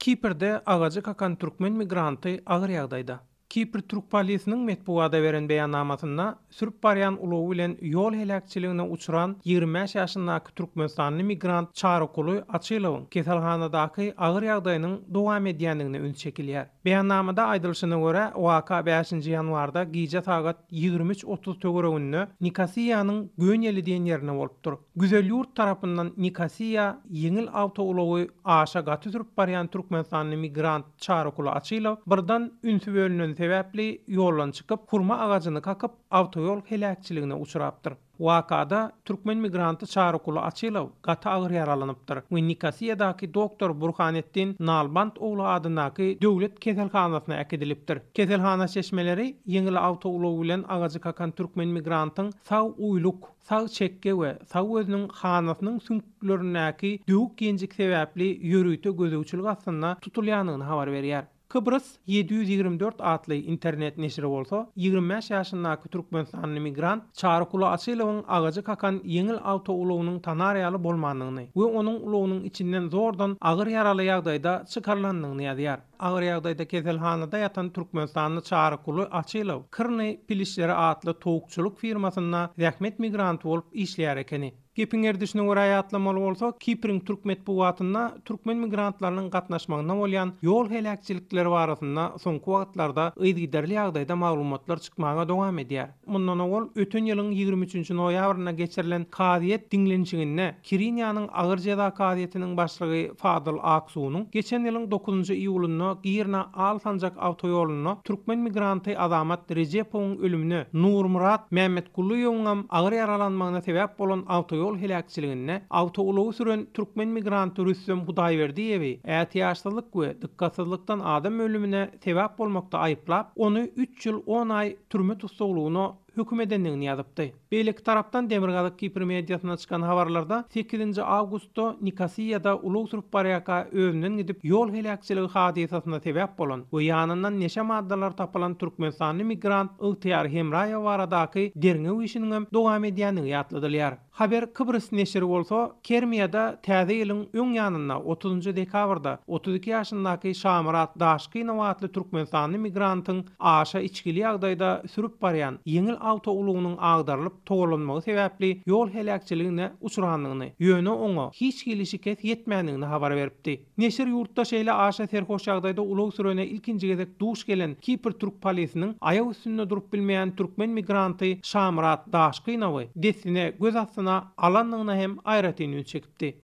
Kiprde agajy kakan türkmen migranty agyr ýagdaýda. Kipr türk polisiniň metbugada beren beýannamasynda sürüp barýan ulagy bilen ýol heläkçiligine uçran 25 ýaşyndaky türkmenistanly migrant Çarykuly Açylowyň keselhanadaky agyr ýagdaýynyň dowam edýändigine üns çekilýär. Beýannamada aýdylyşyna görä, waka bäşinji ýanwarda gije sagat 23.30 töwereginde Nikosiýanyň Gönýeli diýen ýerinde bolupdyr. Güzelýurt tarapyndan Nikosiýa ýeňil awtoulagy aşa gaty sürüp barýan türkmenistanly migrant Çarykuly Açylow birden ünsi bölüneni sebäpli ýoldan çykyp, hurma agajyny kakyp, awtoýol heläkçiligine uçrapdyr. Wakada türkmen migranty Çarykuly Açylow gaty agyr ýaralanypdyr we Nikosiýadaky doktor Burhanetdin Nalbant ogly adyndaky döwlet keselhanasyna äkidilipdir. Keselhana çeşmeleri ýeňil awtoulag bilen agajy kakan türkmen migrantyň sag uýluk, Sag çekge we sag gözüniň hanasynyň süňklerindäki döwük-ýenjik sebäpli ýörite gözegçilik astynda tutulýandygyny habar berýär. Kybrys 724 atly internet neşiri bolsa, 25 ýaşyndaky türkmenistanly migrant Çarykuly Açylowyň agajy kakan ýeňil awtoulagynyň tanar ýaly bolmandygyny we onuň ulagynyň içinden zordan agyr ýaraly ýagdaýda çykarylandygyny ýazýar. Agyr ýagdaýda keselhanada ýatan türkmenistanly Çarykuly Açylow Kyrny pilişleri atly towukçylyk firmasynda zähmet migranty bolup işleýär ekeni. Gepiň gerdişine görä ýatlamaly bolsa, Kipriň türk metbugatynda türkmen migrantlarynyň gatnaşmagynda bolýan ýol heläkçilikleri barasynda soňky wagtlarda yzygiderli ýagdaýda maglumatlar çykmaga dowam edýär. Mundan owal, öten ýylyň 23 nji noýabrynda geçirilen kazyýet diňlenişiginde Kirinýanyň agyr jeza kazyýetiniň başlygy Fadyl Aksunyň geçen ýylyň dokuzynjy iýulynda Girna-Al-Sanjak awtoýolunda türkmen migranty Azamat Rejepowyň ölümine, Nurmyrat Mämmetgulyýewiňem agyr ýaralanmagyna sebäp bolan awtoýol heläkçiliginde awtoulagy süren türkmen migranty Rüstem Hudaýberdiýewi ätiýaçsyzlyk we dykgatsyzlykdan adam ölümine sebäp bolmakda aýyplap, ony üç ýyl on aý türme tussaglygyna höküm edendigini ýazypdy. Beýleki tarapdan Demirgazyk Kipr mediasynda çykan habarlarda sekizinji awgustda Nikosiýada ulag sürüp barýarka özünden gidip ýol heläkçiligi hadysasyna sebäp bolan we ýanyndan neşe maddalary tapylan türkmenistanly migrant Ygtyýar Hemraýew baradaky derňew işiniňem dowam edýändigi ýatladylýar. Haber Kybrys neşiri bolsa, Kermiýada Täze ýylyň öň ýanynda, otuzynjy dekabrda, 32 ýaşyndaky Şamyrat Daşkynow atly türkmenistanly migrantyň aşa içgili ýagdaýda sürüp barýan ýeňil awtoulagynyň agdarylyp togalanmagy sebäpli ýol heläkçiligine uçrandygyny, ýöne oňa hiç hili şikes ýetmändigini habar beripdi. Neşir ýurtda şeýle aşa serhoş ýagdaýda ulag sürene ilkinji gezek duş gelen Kipr türk polisiniň aýak üstünde durup bilmeýän türkmen migranty Şamyrat Daşkynowy dessine göz astyna alandygyna hem aýratyn üns çekipdi.